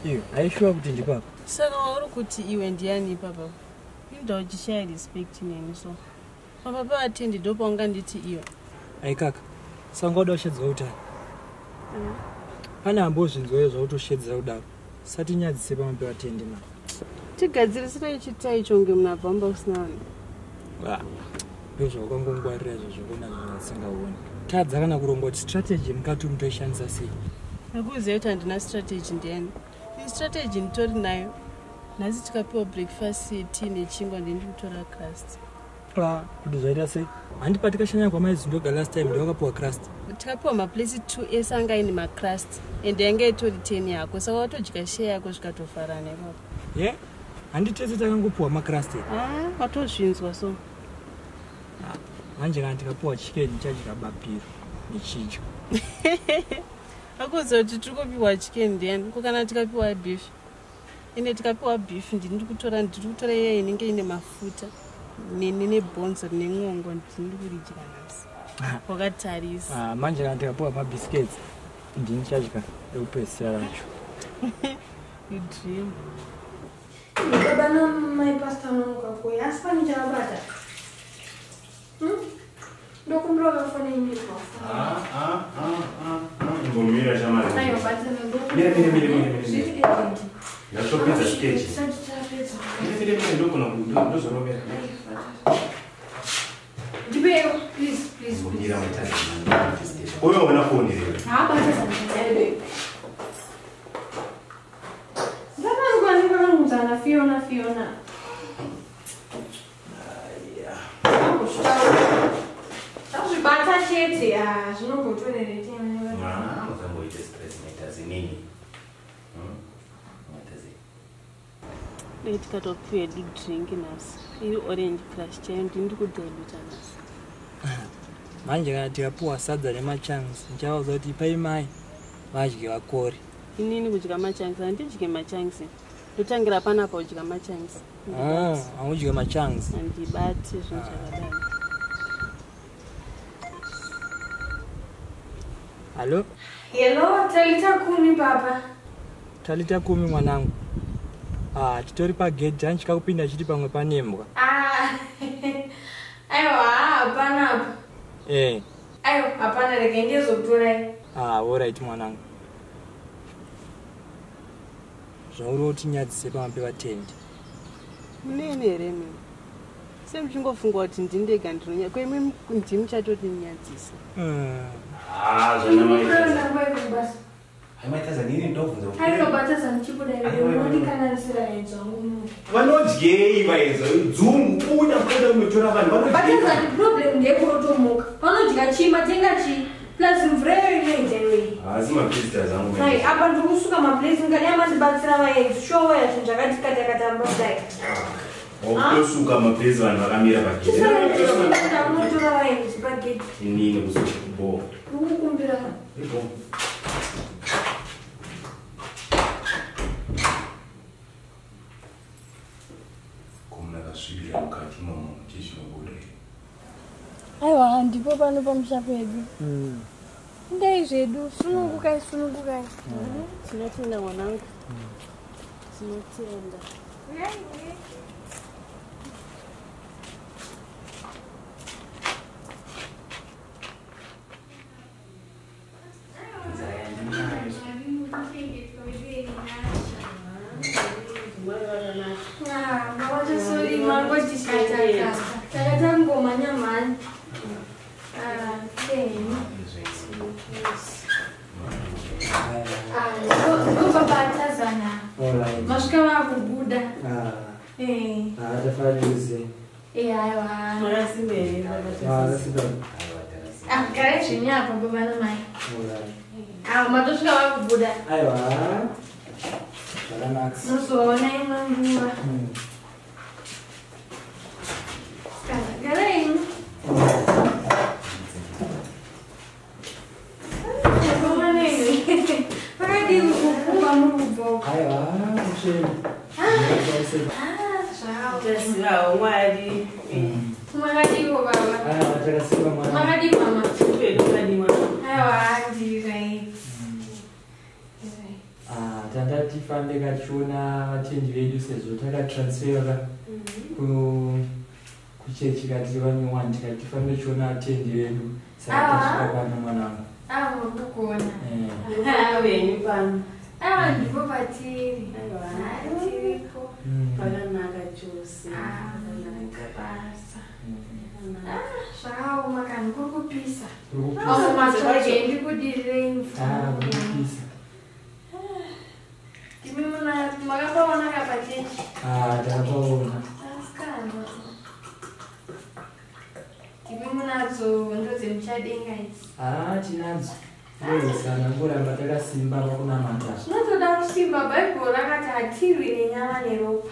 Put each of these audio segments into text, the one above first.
Iyo, aishuwa kuti ndipapa. Saka wauri kuti iwe ndiani ipapa? Inda uchishaya respect neni so. Papa pavatendi ndopaunganditi iwe. Aikaka. Sanga uda kushedzwa kuti ani? Pane ambozvinzwayo zvautoshedzera kudaro. Satinyadzise pamwe pevatendi ma. Tigadzirisirei chitai chonge munhu abva mumba usina vanhu. Ah, ndozvaukangongwarira izvo zvekuona zvinhu zvasingaoni. Tadza kana kuronga kuti strategy mukati umu toishandisa sei. Nakuziva kuti handina strategy ndiani. Iyi strategy nditori nayo. Nhasi tikapiwa breakfast tea nechingwa ndini kutora crust. Ah, kuti zvaita sei? Handi patikashanya kwamaizindoga last time ndovakapiwa crust. Tikapiwa maplace 2 ese anga aine macrust and yanga itori 10 yako saka watodya share yako zvikatofarana ipapo. Ye? Handi tese takangopiwa macrust. Ah, watozvinzwa so. Manje kana tikapiwa chicken chadya bapiro nechidyo. Akuziva kuti tiri kupiwa chicken ndiani ko kana tikapiwa beef. Ine tikapiwa beef ndini ndikutora ndiri kutora iya inenge ine mafuta nebhonzo rine mwongo ndini kuridya nhasi. Wakatarisa. Ah, manje kana tikapiwa mabiscuits ndini chadya ekupedzisira racho. You dream. Baba namai pastor vanonoka kuuya asi pane chavabata. Ndokumbira vakafona email vafona. Imbomira shamari. Aiwa batsana Mira, mira, mira, mira, mira. Zviri urgent. Ndatopedza sketch. Tisati tapedza. Mira, mira, mira, ndogona ndozoromera. Ndipewo, please, please. Imbomira maitazi. Uyo wana foni here. Haa bata Ndakanzwa Fiona, Fiona. Zvibata chete, ah, zvinongotorereti. Ah, uzamboite stress maitazi nini. Maitazi. Dai tikatopiwa hedu drink nhasi. Iri orange crush chaiyo ndini ndikudiluta nhasi. Manje kana tikapiwa sadza nemachangs ndichavaudza kuti ipai mai vadye vakore. Inini kudya machangs handidye machangs. Ndotangira panapa kudya machangs. Ah, haudye machangs. Handibati zvinhu zvakadaro. Hallo? Hello, Talita kumi papa. Talita kumi mwanangu. Ah, titori pagedhi handichika kupinda chiti pamwe panembwa. Ah. Aiwa, hapana apa. Eh, Aiwa, hapana rega ndizokutorai. ah, alright mwanangu. Zvauri utinyadzise pamwe pevatendi. Muneni here mimi? Semuchingofunga kuti ndini ndega ndinonya ko imi ndimi muchatotinyadzisa. Ah, zvana maitazi. Ndinokurai kubasa. Hai maitazi nini ndobvunza. Aiwa, bata zanichibuda Aiwa, iwe. aiwa. Unondikananisira enzo wangu munhu. Vanodyei vaenzo dzungu buda buda unotora vanhu vanodyei. Batazani problem ndeyekurotomuka. Vanodya chii, matenga chii? Plus mvura iyoyo inoita iweyi. Haasi mavisitors angu. Hai, apa ndiri kusuka maplates mukadai mandibatsira vaenzi. Showa zvinhu zvakati kata kata mudai. Wakutosuka maplates vanhu vakamira pagedhi. Chisaenda kunotora vaenzi pagedhi. Inini kusuka bo. Ndikukumbira. Ibo. Komuna kasvibira mukati imomo chizvinobuda here. Aiwa, ndipo pano pamusha pedu. Ndei zvedu, sunungukai, sunungukai. Tinotenda mwanangu. Tinotenda. Nzara yandinayo. Takatangoma nyamani. Ah, teni. Ah, ndopabatazana. Alright. Masvika vakubuda. Ah, Eh, ah, tafarira eh, aiwa. Makasimba here Ah, baba? rasika. Aiwa tarasi. Ah, garai zvenyu apa baba namai. Alright. Ah, matosvika vakubuda. Aiwa. Zvakanaka. Muzoona imwe nguva. Kana, garai imi. Pakadii kukupa muri kubva uko? Aiwa, musheni. Ah, zvavo. Tazivawo Mwari. Makadiiko baba. Aiwa, takasimba mwanangu. Makadii mama. Kwedu kadi mwanangu. Aiwa, ndiri right. Tanda tifambe kachiona vatendi vedu sezvo takatransfera kuchechi katiri vanyowani, tikati tifambe chiona vatendi vedu, saka tasvika pano mwanangu. Murikuona venyu pano? Ndipo patiri. Tiriko. Pakanaka chose. Basa zvakaoma kani, kuri kupisa. Kuri kupisa. Matorege ndikudirire mvura. Kuri kupisa. Ndimi makapaona kapachechi? Takapaona. Asikana, ndimi munadzo ndo dzemuchadenga idzi? Tinadzo. Toisana ngoramba takasimba pakunamata. Zvinotoda kusimba. Bhaibheri rakati hatirwi nenyama neropa,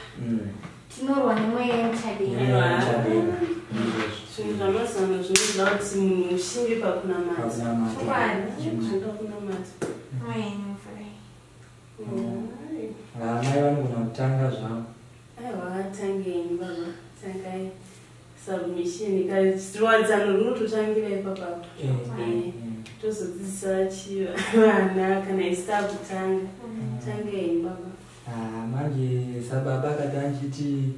tinorwa nemweya yemuchadenga. Muchadenga. Zvinhu zvamazano zvinoda kuti munhu ushinge pakunamata. Pakunamata. Chokwadi. Zvinoda kunamata. Mweya mvura iyi. Amai vanogona kutanga zvavo. Aiwa, tangei baba, tangai submission. Ruwadzano runototangira ipapapo. Tozodzidzisa vana kana isi takutanga. Tangei baba. Manje sababa kati anchiti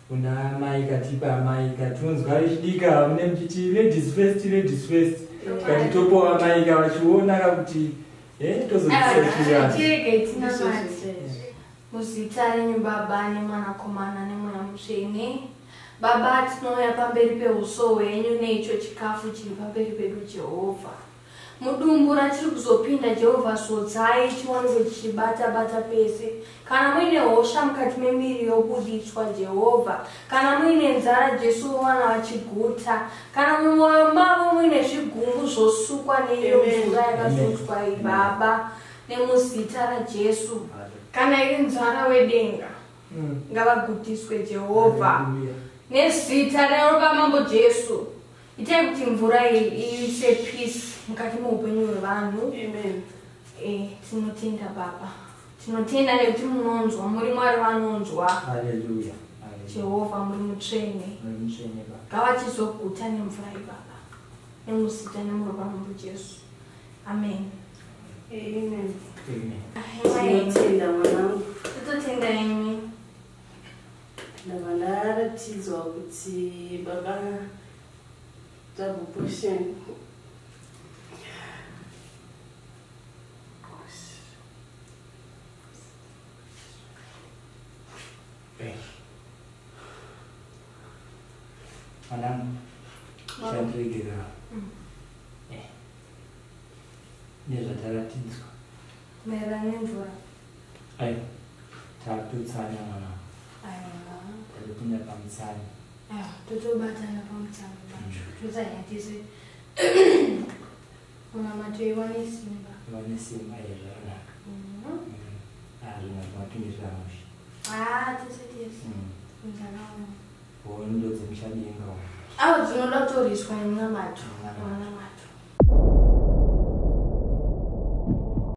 kuna mai, katipa amai, katinonzwa vechidika mune muchiti ladies first, ladies first, tikati topowa mai ka vachiona kakuti tozodzidzisa chivana. Tirege tinamate. Muzita renyu Baba neMwanakomana neMweya Mutsvene. Baba, tinouya pamberi peuso hwenyu neicho chikafu chiri pamberi pedu Jehovha. Mudumbu ratiri kuzopinda Jehovha, zodzai chiwanikwe chichibata-bata pese. Kana muine hosha mukati memiri yobuditswa Jehovha. Kana muine nzara Jesu wana vachiguta. Kana mumwoyo mavo muine zvigumbu zvosukwa neiyo Amen. mvura yakazodzwa iyi Baba, nemuzita raJesu. Kana iri nzara wedenga, ngavagutiswe Jehovha. Hallelujah. Nezita reropa Mambo Jesu, itai kuti mvura iyi iise peace mukati meupenyu hwevanhu. Amen. Tinotenda Baba, tinotenda nekuti munonzwa, muri Mwari vanonzwa. Hallelujah. Hallelujah. Jehovha, muri mutsvene. Muri mutsvene Baba. Ngavachizoguta nemvura iyi Baba, nemuzita nemuropa Mambo Jesu, amen. Amen. Amen. Tinotenda mwanangu. Tototenda imi. Ndabva ndaratidzwa kuti baba double portion. Mwanangu, chatiregerera nezvataratidzwa. Maererano nemvura? Aiwa, takutotsanya mwanangu. Aiwa. Tatopinda pamutsanyo. Aiwa, totobatana pamutsanyo pacho, totsanya tese, munamato iwane simba. Vane simba, zvakanaka. Zvinhu zvamatungirira mushe. Tese tese zvakaoma. Hondo dzemuchadenga umu. Avo dzinoda kutoriswa nemunamato. Munamato. Munamato.